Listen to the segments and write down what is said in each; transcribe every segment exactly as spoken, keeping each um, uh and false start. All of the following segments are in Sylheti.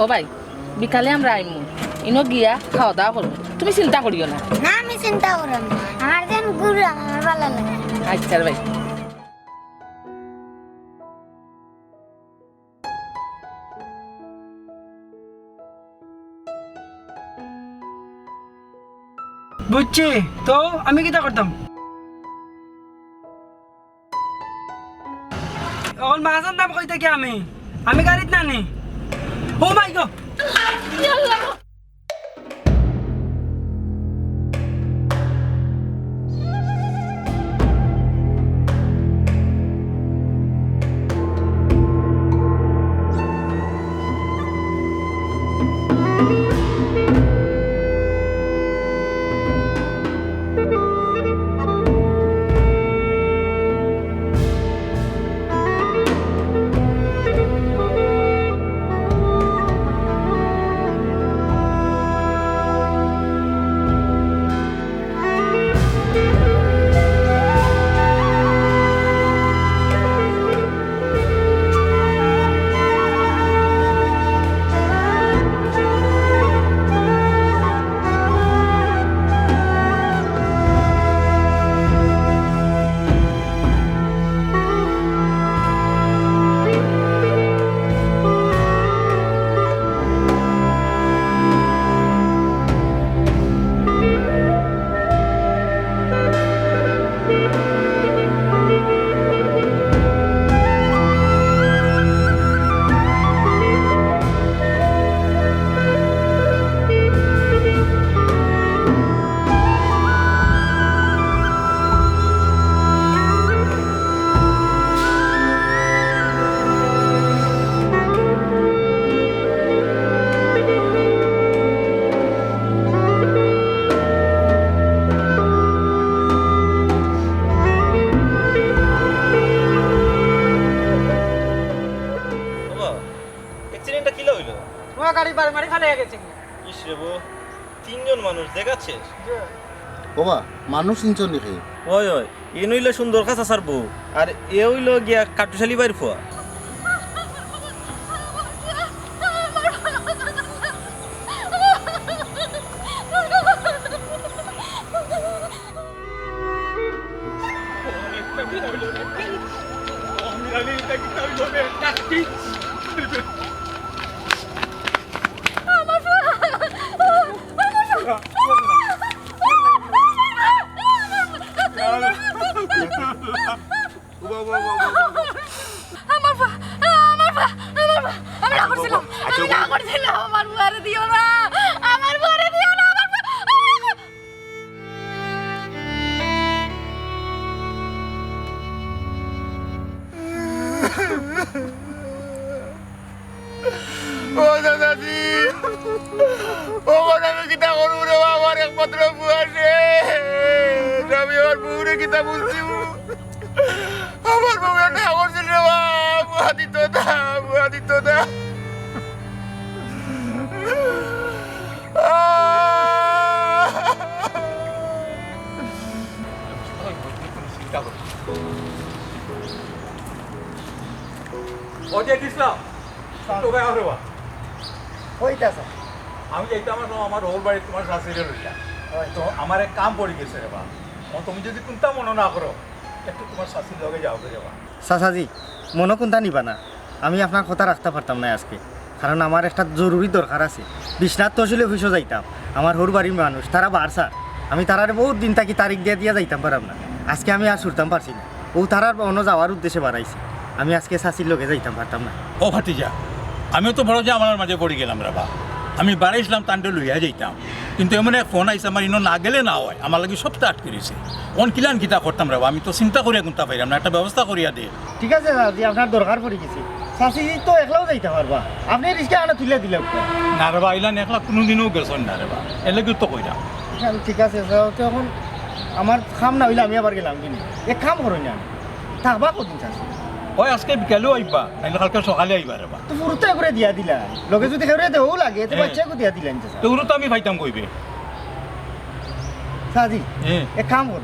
ও ভাই, বিকালে আমরা আইমু, ইনো গিয়া খাওয়া দাওয়া করমু, তুমি চিন্তা করিও না। না, আমি চিন্তা করলাম না, আমার যেন ঘুরলাম, আমার ভালো লাগে। আচ্ছা রে ভাই। বুঝছি, তো আমি কিতা করতাম? অখন মাছ আনতাম কই থাকি আমি? আমি গাড়িত নানি। ও মাই গড! বাবা, অ্যাক্সিডেন্টটা কিলা অইলো? তোমার গাড়ি বার মারি ফালাই গেছে। ইস রে বো, তিনজন মানুষ জাগাত শেষ। ওবা, মানুষ চিনছো নি কে? ওই, ওই, ইন অইলা সুন্দর খাসা চাচার বউ, আর এ অইলো গিয়া কাটুশালি ভাইর ফুয়া। আমার পা, আমার পা, আমার পা, আমি না করছিলাম, আমি না করছিলাম, আমার ফুয়ারে দিও না, আমার ফুয়ারে দিও না, আমার পা। ও দাদাজি, ও বাবা, আমি কিতা করমু রে বাবা, আমার একমাত্র ফুয়া শেষ। আমি আমার বউরে কিতা বুঝাইমু? আমার বউয়ে না করছিল রে বাবা, ফুয়া দিত না, ফুয়া দিত না। আহ! চিন্তা করো। ও যে ইসলাম, তো গায়ে রে বা। কইতা স্যার? আমি যাইতাম আমার, আমার হউর বাড়ি তোমার শাশুড়ি লইয়া। হয়। তো আমার এক কাম পড়ি গেছে রে বা। ও তুমি যদি কুন্তা মনো না করো, একটু তোমার শাশুড়ির লগে যাও রে বা। চাচাজি, মনো কুন্তা নিবা না, আমি আপনার কথা রাখতাম পারতাম না আজকে, কারণ আমার একটা জরুরি দরকার আছে। বিশ্বনাথ তহসিল অফিসো যাইতাম, আমার হউর বাড়ির মানুষ, তারা বার স্যার, আমি তারারে বউত দিন থাকি তারিখ দিয়া দিয়া যাইতাম পারলাম না। আজকে আমি আর ছুটতাম পারছি না। ও তারার অনো যাওয়ার উদ্দেশ্যে বাড়াইছে। আমি আজকে চাচির লগে যাইতাম পারতাম না। ও ভাতিজা, আমিও তো বড় ঝামেলার মাঝে পড়ি গেলাম রে বা। আমি বাড়াইছিলাম তানরে লইয়া যাইতাম, কিন্তু এমন এক ফোন আইছে, আমার ইনো না গেলে না অয়, আমার লাগি সবতা আটকি রইছে। অন কিলান কিতা করতাম রে বা, আমি তো চিন্তা করিয়া কুন্তা পাইরাম না, একটা ব্যবস্থা করিয়া দে। ঠিক আছে চাচি, আপনার দরকার পড়ি গেছে। চাচি তো একলাও যাইতা পারবা, আপনে রিস্কা আনা তুলিয়া দিলাউক্কা। না রে বা, ইলান একলা কুনুদিনও গেছইন না রে বা, এর লাগিউ তো কইরাম। ঠিক আছে, তো অখন আমার কাম না অইলে আমি আবার গেলাম কিনি। এক কাম করইন না, থাকবা কদিন চাচি? ওই আজকে বিকালেউ আইবা, নাইলে কালকে সকালে আইবা রে বা। তো ফুরুত এগুরে দিয়া দিলা, লগে যদি কেউরে দেও লাগে, তো হ্যাঁ। বাচ্চা এগু দিয়া দিলা নিতে চাচি। তো উরু তো আমি পাইতাম কইবে। চাচি, হ্যাঁ। এক কাম কর,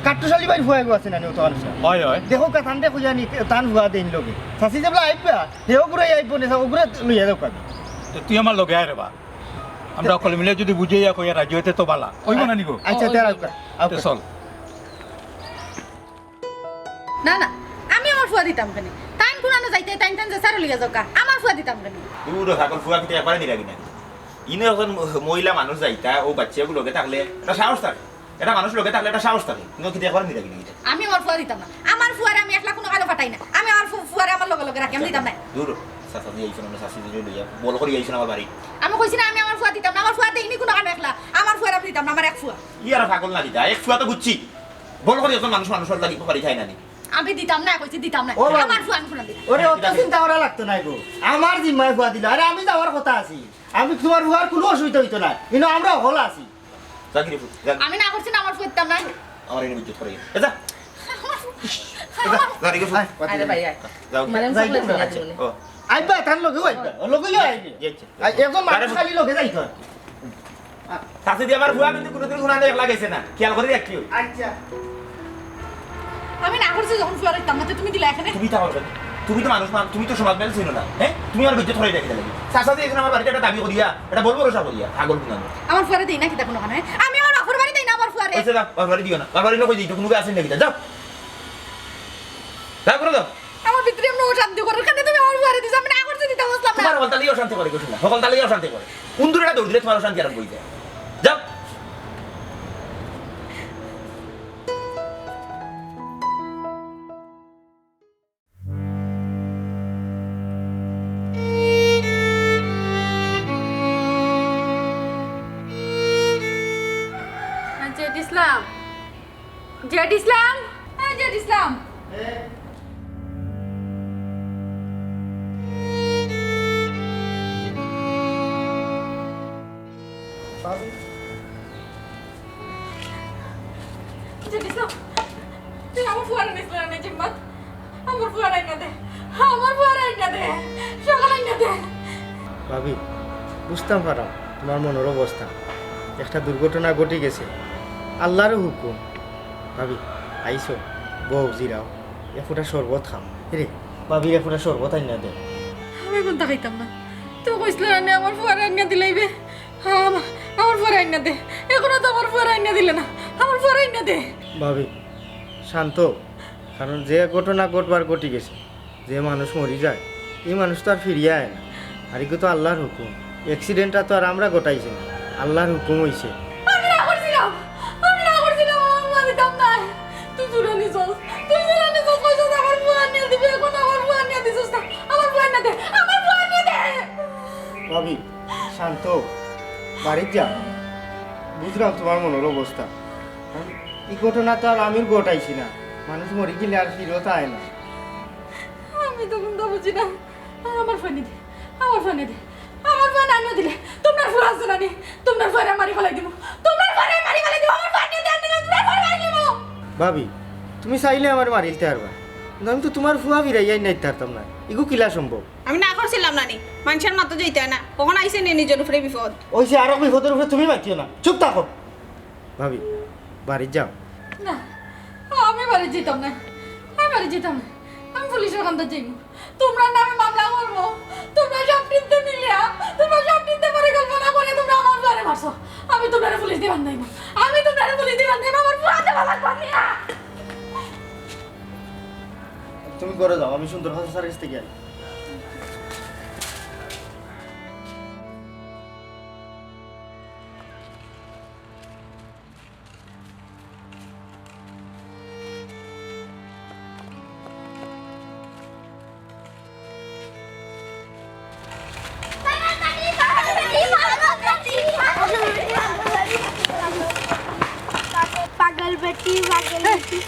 কাট্টুশ আলী ভাইর ফুয়া এগু আছে না নি, অত মানুষ না। অয়, অয়। দেখো কা, তানরে কইয়া নি, তান ফুয়া দেইন লগে। চাচি যেবলা আইবা, হেও ঘুরে আইবো নে, ও ঘুরে লইয়া যাও কাবি। তে তুই আমার লগে আয় রে বা। আমরা হকলে মিলে যুদি বুঝাইয়া কইয়া রাজি অইতে তো বালা। অইবো না নি গো? আচ্ছা, তে আউক্কা, আউক্কা। তে চল। না, না, আমি আমার ফুয়া দিতাম কেনে? তাইন কুনানো যাইতা, তাইন তান যেসারে লইয়া যাউক্কা। আমার ফুয়া দিতাম কেনে? দুরো, হকল ফুয়া কিতা একবারে নিরাগি না? ইনো একজন ম-, মহিলা মানুষ যাইতা, অউ বাইচ্চাগু লগে থাকলে একটা সাহস থাকে। একটা মানুষ লগে থাকলে একটা সাহস থাকে। ইনো কিতা একবারে নিরাগি না কিতা? আমি আমার ফুয়া দিতাম না। আমার ফুয়ারে আমি একলা কুনো কানো ফাটাই না। আমি আমার ফু-, ফুয়ারে আমার লগে লগে রাখি, আমি দিতাম না। দুরো, চাচা দি আইছইন, আমরা চাচি দি লইয়া, বল করি আইছইন আমার বাড়ি। আমি কইছি না আমি আমার ফুয়া দিতাম না, আমার ফুয়া দেইনি কুনো কানো একলা। আমার ফুয়ারে আমি দিতাম না, আমার এক ফুয়া। ইয়ারা পাগল না কিতা? এক ফুয়া তো বুঝছি। বল করি একজন মানুষ মানুষর লাগি বাড়ি খায় না নি? আমি দিতাম না, কইছি দিতাম না। ও বাবা। আমার ফুয়া আমি কুনান দিতাম। ওরে, অত চিন্তা করা লাগতো নায় গো। আমার জিম্মায় ফুয়া দিলা। আরে, আমি যাওয়ার কথা আছি। আমি তুমার ফুয়ার কুনো অসুবিধা অইতো নায়। ইনো আমরা হকল আছি। যা গিরি ফুট, যা। আমি না করছি না, আমার ফুয়া দিতাম না। আমার ইনো বিদ্যুৎ পড়ে গেছে। এ যা। এ যা, যা, রেগে ফুট। আয়, আরে ভাই, আয়। যাও। মানে, আমি যাই চকলেট তো। কিনে আচ্ছা, দিবো নে। ও। আইবা, তান লগেউ আইবা। ও লগেউ আইবা। জি, আচ্ছা। আই, একজন মানুষ আরে খালি লগে যাইতো। চাচি দি, আমার ফুয়া কিন্তু কুনুদিন কুনানো একলা গেছে না। খেয়াল করি রাখিও। আচ্ছা। আমি না করছি যখন ফুয়া রাখতাম না, তো তুমি দিলা এখানে। তুমি তা করবে। তুমি তো মানুষ, মান-, তুমি তো সমাজ মেল চিনো না, হ্যাঁ? তুমি আমার বিদ্যুৎ হরাই রেখে দিলে। চাচা দি এখন আমার বাড়িতে একটা দাবি করিয়া, একটা বল ভরসা করিয়া, পাগল কুনানো। আমার ফুয়ারে দেই না কিতা কুনো কানো, হ্যাঁ? আমি আমার বাপর বাড়ি দেই না আমার ফুয়ারে। আচ্ছা, যা, বাপর বাড়ি দিও না। বাপর বাড়ি নকই দিই, তো কুনো আছে নাকি? যাও। যা করে দাও। আমার ভিতরে এমনি অশান্তি করে, কেনে তুমি আমার ফুয়ারে দিছো? আমি না করছি, দিতাম বুঝলাম না। তুমার হকলতা লইয়া অশান্তি করে, কিছু না। হকলতা লইয়া অশান্তি করে। কুন দূরে একটা দৌড় দিলে তুমার অশান্তি আরম্ভ অই যায়। যাও। জেড ইসলাম, জেড ইসলাম, হ্যাঁ, জেড ইসলাম। জেড ইসলাম, তুই আমার ফুয়ারে নিস না নি জিম্মাত? আমার ফুয়ারে আইনা দে, আমার ফুয়ারে আইনা দে, সকাল আইনা দে। ভাবি, বুঝতাম পারলাম তুমার মনর অবস্থা। একটা দুর্ঘটনা ঘটি গেছে, আল্লারও হুকুম। ভাবি, আইছো, বও, জিরাও, এক ফুটা শরবত খাও। রে, ভাবির এক ফুটা শরবত আইনা দে। আমি কুনতা খাইতাম না। তুই কইছলে না নি আমার ফুয়ারে আইনা দিলাইবে? হ্যাঁ, আমা-, আমার ফুয়ারে আইনা দে। এখনো তো আমার ফুয়ারে আইনা দিলে না। আমার ফুয়ারে আইনা দে। ভাবি, শান্ত, কারণ যে ঘটনা ঘটবার ঘটি গেছে, যে মানুষ মরি যায়, ই মানুষ তো আর ফিরিয়া আয় না। আর ইগু তো আল্লার হুকুম। অ্যাক্সিডেন্টটা তো আর আমরা ঘটাইছি না, আল্লার হুকুম অইছে। আমি না করছিলাম, আমি না করছিলাম, আমার ফুয়া দিতাম না। তুই চুরানি চস, তুই চুরানি চস, কইছস আমার ফুয়া আনিয়া দিবি, এখন আমার ফুয়া আনিয়া দিছস না। আমার ফুয়া আনিয়া দে, আমার ফুয়া আনিয়া দে। ভাবি, শান্ত, বাড়িত যাও। বুঝলাম তুমার মনর অবস্থা। ই ঘটনা তো আর আমি ঘটাইছি না, মানুষ মরি গেলে আর ফিরত আয় না। আমি তো কুনতা বুঝি না। আমার ফুয়া আনিয়া দে, আমার ফুয়া আনিয়া দে, আমার ফুয়া আনিয়া দিলে, তুমরার ফুয়া আছে না নি? তুমরার ফুয়ারে মারি ফালাই দিমু, তুমরার ফুয়ারে মারি ফালাই দিমু, আমার ফুয়া আনিয়া দে, আনিয়া দে, তুমরার ফুয়ারে মারি দিমু। ভাবি, তুমি চাইলে আমারে মারিলতে পারবা, কিন্তু আমি তো তুমার ফুয়া ফিরাইয়া আইনাইতে পারতাম না। ইগু কিলা সম্ভব? আমি না করছিলাম না নি, মানষর মাতো যাইতা না। কখন আইছে নি নিজর উপরে বিপদ? অইছে, আরো বিপদর উপরে তুমি মাতিও না, চুপ থাকো। ভাবি, বাড়িত যাও। না, আমি বাড়িত যাইতাম না, আমি বাড়িত যাইতাম না, আমি পুলিশর কান্দাত যাইমু। তুমরার নামে মামলা করমু, তুমরা সব তিনতে মিলিয়া, তুমরা সব তিনতে পরিকল্পনা করি তুমরা আমার ফুয়ারে মারছো। আমি তুমরারে পুলিশ দি বান্ধাইমু, আমি তুমরারে পুলিশ দি বান্ধাইমু, আমার ফুয়ারে বালা করিয়া। তুমি ঘরো যাও, আমি সুন্দর কথা স্যার কাছ থাকি আই। পাগল বেটি, পাগল বেটি।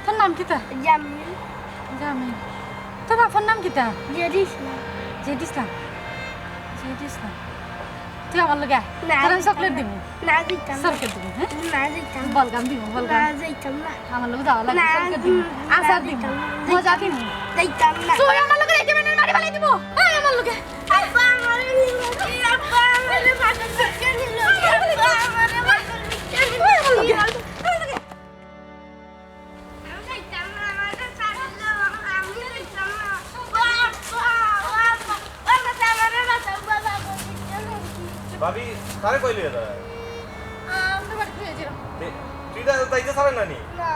তোর নাম কিতা? জামিল। জামিল। তোর বাপর নাম কিতা? জেড ইসলাম। জেড ইসলাম? জেড ইসলাম। তুই আমার লগে আয়। না, তোর আমি চকলেট দিমু। না, দিতাম না। চকলেট দিমু, হ্যাঁ? না, দিতাম না। বলগাম দিমু, বলগাম। না, দিতাম না। আমার লগে যাওয়া লাগে, না, চকলেট দিমু। না, আচার দিমু। দিতাম না। মজা দিমু। দিতাম না। তুই আমার লগে যাইতে মানে মারি ফালাই দিমু। আয় আমার লগে। আব্বা, আমারে নিল কি? আব্বা, আমারে বাসন করতে নিল কি? আব্বা, আমারে বাসন করতে নিল কি? আয় আমার লগে। আয় আমার লগে। স্যারে কই লইয়া যারা? আমরা বাড়িত লইয়া যাইরাম। তুই যা-, যাইতে স্যারে না নি? না,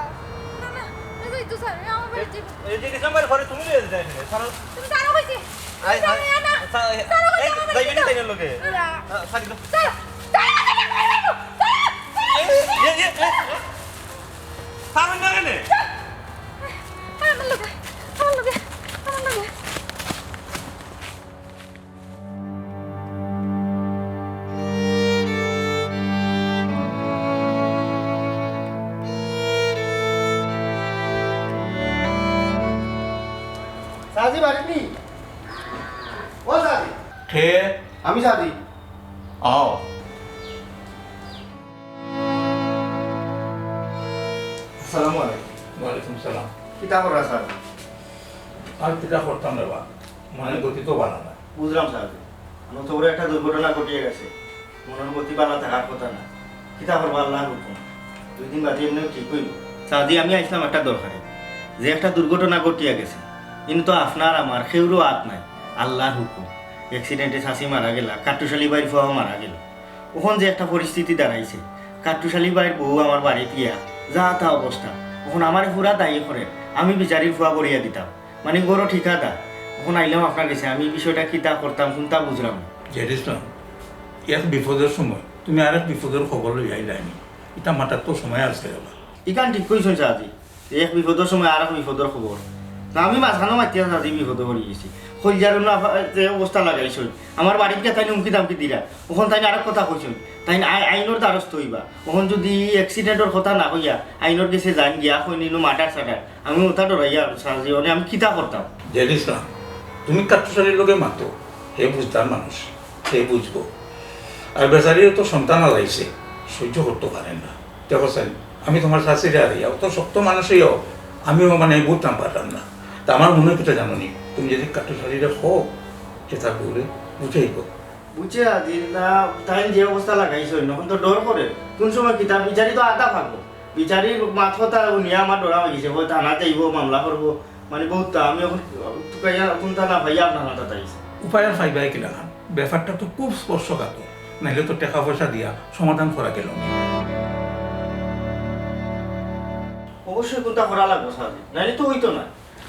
না, না, আমি যাইতো স্যার, আমি আমার বাড়িত যাইবো। এই যে ডিসেম্বর পরে তুমি লইয়া যাইতে না, স্যার। তুমি স্যারও কইছি। আই, তুমি আই, স্যার, না। স্যার, স্যারও কইছি এই, আমার বাড়িত যাইবি নি যাইতো। তাইনের লগে? না। আ, sir, sir, sir, sir, sir, sir, এ, এ, এ, এ, এ। স্যার, অন্য কেনে? আমার লগে, আমার লগে, আমার লগে। সাজি বাড়িত নি? ও সাজি। কে? আমি সাজি। আও। আসসালামু আলাইকুম। ওয়ালাইকুম সালাম। কিতা কররা স্যার? আর কিতা করতাম রে বা? মনের গতি তো বালা না। বুঝলাম স্যার, অত বড় একটা দুর্ঘটনা ঘটিয়া গেছে, মনের গতি বালা থাকার কথা না। কিতা করবা, আল্লাহর হুকুম, দুই দিন বাদে এমনেউ ঠিক অইবো। সাজি, আমি আইছলাম একটা দরকারে, যে একটা দুর্ঘটনা ঘটিয়া গেছে, ইনো তো আপনার আমার কেউরও আত নাই, আল্লাহর হুকুম। অ্যাক্সিডেন্টে চাচি মারা গেলা, কাট্টুশ আলী ভাইর ফুয়াও মারা গেল। অখন যে একটা পরিস্থিতি দাঁড়াইছে, কাট্টুশ আলী ভাইর বউ আমার বাড়িত গিয়া যা তা অবস্থা, অখন আমারে পুরা দায়ী করে, আমি বিচারির ফুয়া করিয়া দিতাম। মানে ঘরো ঠিকাদার, অখন আইলাম আপনার গেছে, আমি এই বিষয়টা কিতা করতাম, কুনতা বুঝলাম না। জেড ইসলাম, এক বিপদর সময় তুমি আরেক বিপদর খবর লইয়া আইলায় নি, ইটা মাতার তো সময় আছে রে বা। ইখান ঠিক কইছইন সাজি, এক বিপদর সময় আরেক বিপদর খবর। না, আমি মাঝখানো মাতিয়া সাজি বিপদো পড়ি গেছি। কইলজার না যে অবস্থা লাগাইছইন, আমার বাড়িত গিয়া তাইন হুমকি দামকি দিরা, অখন তাইন আরেক কথা কইছইন, তাইন আই-, আইনর দ্বারস্থ অইবা। অখন যুদি ই অ্যাক্সিডেন্টর কথা না কইয়া আইনর গেছে যাইন গিয়া কইন ইনো মার্ডার সার্ডার, আমি অতা ডরাইয়ার সাজি, অনে আমি কিতা করতাম? জেড ইসলাম, তুমি কাট্টুশ আলীর লগে মাতো, হে বুঝদার মানুষ, হে বুঝবো। আর বেচারিরও তো সন্তান হারাইছে, সহ্য করতো পারে না। দেখো সাইন, আমি তুমার চাচিরে হারাইয়া অত শক্ত মানুষ অইয়াও আমিও মানে বুঝতাম পারলাম না। তা আমার মনে অয় কিতা জানো নি, তুমি যুদি কাট্টুশ আলীরে কও, হে তার বউরে বুঝাইবো। বুঝছি আজি, না, তাইন যে অবস্থা লাগাইছইন, অখন তো ডর করে। কুন সময় কিতা, বিচারি তো আধা পাগল। বিচারির মাত কথা হুনিয়া আমার ডরা অইগেছে। অয় থানাত যাইবো, মামলা করবো। মানে বউততা, আমি অখন তুকাইয়া কুনতা না পাইয়া আপনার মাথাত আইছি। উপায় আর পাইবায় কিলাখান? ব্যাপারটা তো খুব স্পর্শকাতর, নাইলে তো টেকা পয়সা দিয়া সমাধান করা গেল না। অবশ্যই কুনতা করা লাগবো সাজি, নাইলে তো অইতো না।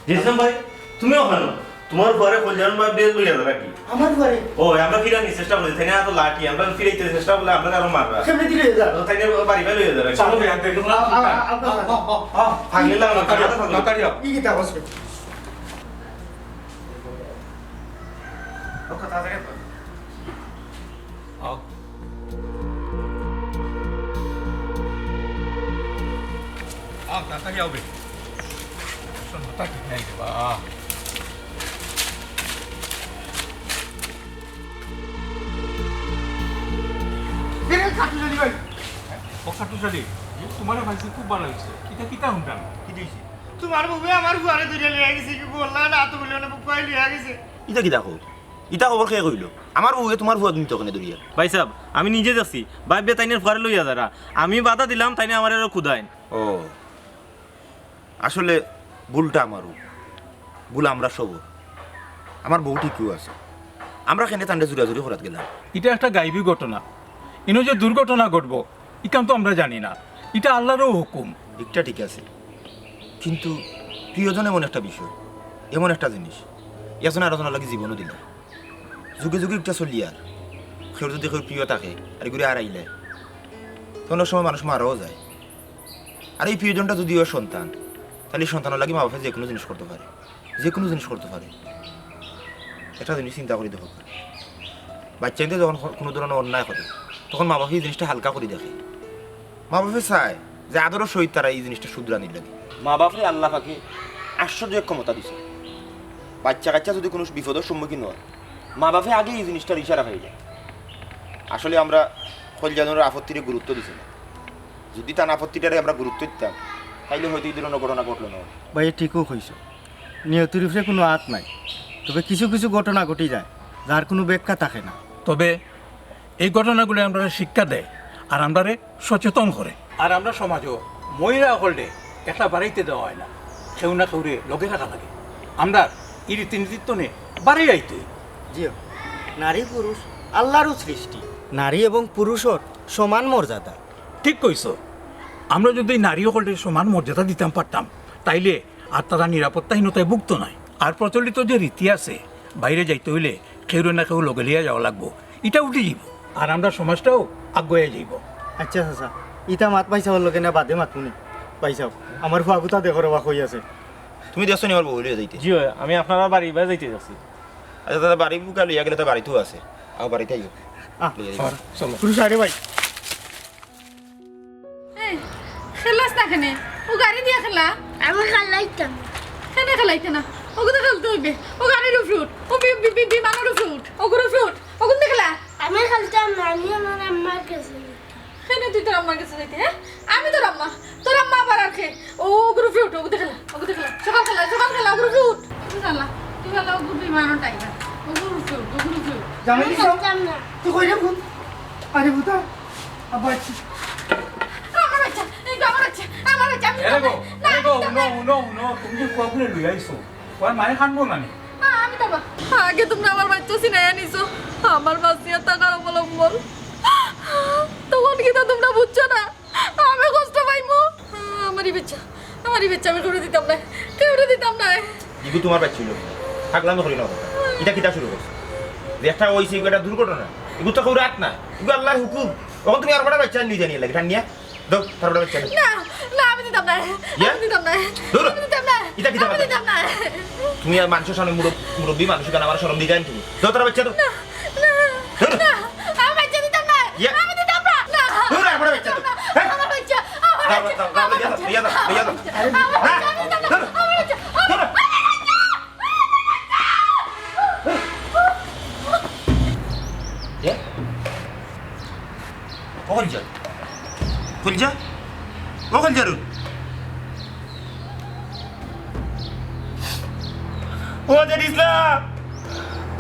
জেসন ভাই, তুমিও কেনে? তুমার ফুয়ারে কইলজার ভাই বেল লইয়া যারা কি? আমার ফুয়ারে? ও, আমরা ফিরানির চেষ্টা করছি, তাইন অত লাঠি, আমরা ফিরাইতে চেষ্টা করলে আমরা আরো মাররা। কেমনে দিলে যা? তো তাইন বাড়ি বাড়ি লইয়া যারা কি? চলো, ভাই, আনতে একটু আ-, আ-, আ-, আ-, আ-, আ-, ফাগলি লাগলো, তাড়াতাড়ি আও, ফাগলি। তাড়াতাড়ি আও। ই কিতা অইছে? ও কথা আছে রে। আও। আও, তাড়াতাড়ি আও বে। শোন, কথা ঠিক নাই রে বা। এরে, কাট্টুশ আলী ভাই। ও কাট্টুশ আলী, তুমারে পাইছি, খুব ভালা অইছে। ইটা কিতা হুনতাম? কিতা অইছে? তুমার বউয়ে আমার ফুয়ারে ধরিয়া লইয়া গেছে, কি বললা না, তো বলে অনে বুক পাই লইয়া গেছে। ইটা কিতা কও? ইটা খবর কে কইলো? আমার বউয়ে তুমার ফুয়া তুমি তখনে ধরিয়া। ভাইসাব, আমি নিজে দেখছি, ভাইবে তাইনের ফুয়ারে লইয়া যারা। আমি বাধা দিলাম, তাইনে আমারে আরো কুদাইন। ও, আসলে ভুলটা আমারও। ভুল আমরা সবর। আমার বউ ঠিকউ আছে। আমরা কেনে তানরে জুরাজুরি করাত গেলাম? ইটা একটা গাইবী ঘটনা। ইনো যে দুর্ঘটনা ঘটবো, ইখান তো আমরা জানি না। ইটা আল্লারও হুকুম। ইটা ঠিক আছে, কিন্তু প্রিয়জন এমন একটা বিষয়, এমন একটা জিনিস, একজনে আরোজনর লাগি জীবনও দিলা। যুগে যুগে ইটা চলিয়ার, কেউর যুদি কেউর প্রিয় থাকে আর ইগুরে হারাইলে, তো অনেক সময় মানুষ মারাও যায়। আর ই প্রিয়জনটা যুদি অয় সন্তান, তাইলে ই সন্তানর লাগি মা বাপে যেকুনু জিনিস করতো পারে, যেকুনু জিনিস করতো পারে। একটা জিনিস চিন্তা করি দেখো, বাইচ্চাইন্তে যখন কুনু ধরনর অন্যায় করে, তখন মা বাপে ই জিনিসটা হালকা করি দেখে। মা বাপে চায় যে আদরর সহিত তারা ই জিনিসটা শুধরানির লাগি। মা বাপরে আল্লা পাকে আশ্চর্য এক ক্ষমতা দিছে। বাইচ্চা কাইচ্চা যুদি কুনু বিপদর সম্মুখীন অয়, মা বাপে আগে ই জিনিসটার ইশারা পাইবা। আসলে আমরা কইলজানর আপত্তিরে গুরুত্ব দিছি না। যুদি তান আপত্তিটারে আমরা গুরুত্ব দিতাম, তাইলে হয়তো ই ধরনর ঘটনা ঘটলো না। ভাই, ঠিকউ কইছো, নিয়তির উপরে কুনু আত নাই, তবে কিছু কিছু ঘটনা ঘটি যায়, যার কুনু ব্যাখ্যা থাকে না। তবে এই ঘটনাগুলো আমরারে শিক্ষা দেয় আর আমরারে সচেতন করে। আর আমরা সমাজও মহিলা অকলরে একলা বাড়াইতে দেওয়া অয় না, কেউ না কেউরে লগে রাখা লাগে। আমরা ই রীতিনীতির তনে বাড়াই আইতে। জি, নারী পুরুষ আল্লারউ সৃষ্টি, নারী এবং পুরুষর সমান মর্যাদা। ঠিক কইছো। আমরা যদি নারী অকলরে সমান মর্যাদা দিতাম পারতাম, তাইলে আর তারা নিরাপত্তাহীনতায় ভুগতো নায়। আর প্রচলিত যে রীতি আছে, বাইরে যাইতে অইলে কেউরে না কেউ লগে লইয়া যাওয়া লাগবো, ইটা উঠি যাইবো। আর আমরা সমাজটাও আগুয়াইয়া যাইবো। আচ্ছা চাচা, ইতা মাত ভাইসাবর লগে না বাদে মাতমুনে। ভাইসাব, আমার ফুয়া গুতা দেখো রে বা কই আছে। তুমি দেখছো নি আমার বউ লইয়া যাইতে? জি অয়, আমি আপনারার বাড়ি বায় যাইতে যাচ্ছি। আচ্ছা দাদা, বাড়ি বুকা লইয়া গেলে তো বাড়িতেও আছে। আও বাড়িত আইও। আহ, লইয়া যাইও। চলো। পুরুষ আরে ভাই। এই, খেলাস না কেনে? ও গাড়ি দিয়া খেলা। আমি খেলাইতাম। কেনে খেলাইতে না? ওগুলো খেলতে অইবে। ও গাড়ির উপরে উঠ। ও বি-, বি-, বি-, বিমানর উপরে উঠ। ওগুলো উপরে উঠ। ওগুলো খেলা। আমি খেলতাম না, আমি আমার আম্মার কাছে যেতাম। কেনে তুই তোর আম্মার কাছে যাইতে, হ্যাঁ? আমি তোর আম্মা। তোর আম্মা আবার আর কে? ও ওগুলো উপরে উঠ, ওগুলো খেলা। ওগুলো খেলা। সকাল খেলা, সকাল খেলা, ওগুলো উপরে উঠ। তুই খেলা, তুই খেলা, ওগুলো বিমানর টাইগার। ওগুলো উপরে উঠ, ওগুলো উপরে উঠ। জামাই আমি দিছো? খেলতাম না। তুই কই রে ভূত? আরে ভূতা। আবার কি? আমার বাচ্চা, এই তো আমার বাচ্চা, আমার বাচ্চা, আমি এরে গো, না, এরে গো, না, হুনো, না। হুনো, হুনো, তুমি যে ফুয়াগুরে লই আইছো, ওর মায়ে কানবো না নি? আ-, আমি তো বা-, আগে তোমরা আমার বাচ্চা ছিনাইয়া নিছো, আমার বাঁচিয়া থাকার অবলম্বন। তখন কিতা তোমরা বুঝছো না? আমি কষ্ট পাইমু। আমার এই বাচ্চা, আমার এই বাচ্চা আমি কেউরে দিতাম না, কেউরে দিতাম না। ইগু তোমার বাচ্চা ছিল, থাকলাম করি না কথা। এটা কিতা শুরু করছে? যে একটা হইছে, ইগু একটা দুর্ঘটনা। ইগু তো কেউ রাত না, ইগু আল্লাহর হুকুম। তখন তুমি আর কটা বাচ্চা নিয়ে জানিয়ে লাগে, টানিয়া? দাও, তারপরে বাচ্চা দাও। না, না, আমি দিতাম না। ইয়া? আমি দিতাম না। ধরো। আমি দিতাম না। ইটা কিতা আমি কথা? দিতাম না। তুমি আর মানুষের সামনে মুরব-, মুরব্বী মানুষ, কেন আমার শরম দিয়ে যান তুমি? দাও, তার বাচ্চা দাও। না, না, ধরো। না, আমি বাচ্চা দিতাম না। ইয়া। আমি দিতাম না। না। ধরো, তারপরে বাচ্চা দাও। হ্যাঁ? আমার বাচ্চা, আমার দাও, বাচ্চা, দাও, দাও, আমার লইয়া যাও, বাচ্চা, লইয়া যাও, লইয়া যাও। আমার হ্যাঁ? বাচ্চা, আমি দিতাম না। ধরো। আমার বাচ্চা, আমার বাচ্চা। এ? ও কলজা। কলজা? ও কলজা রুন। ও জান ইসলাম।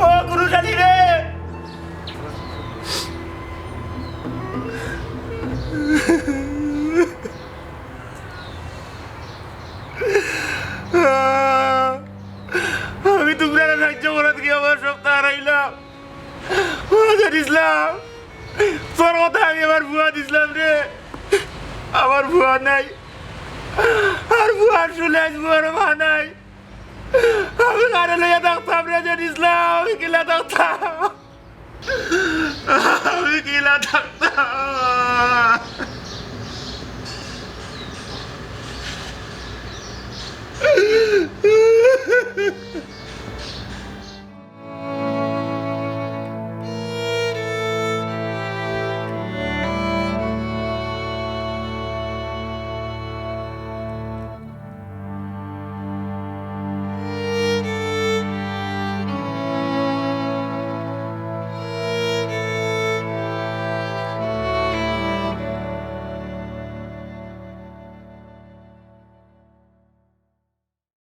ও গুরু জানি রে। আমি তোমরা সাহায্য করাত গিয়া আমার সবতা হারাইলাম। ও জান ইসলাম, তোর কথা আমি আমার ফুয়া দিছিলাম রে। আমার ফুয়া নাই। আর ফুয়ার শুনে আজ ফুয়ার মা নাই। আমি কারে লইয়া থাকতাম রে জান ইসলাম, আমি কিলা থাকতাম? আমি কিলা থাকতাম?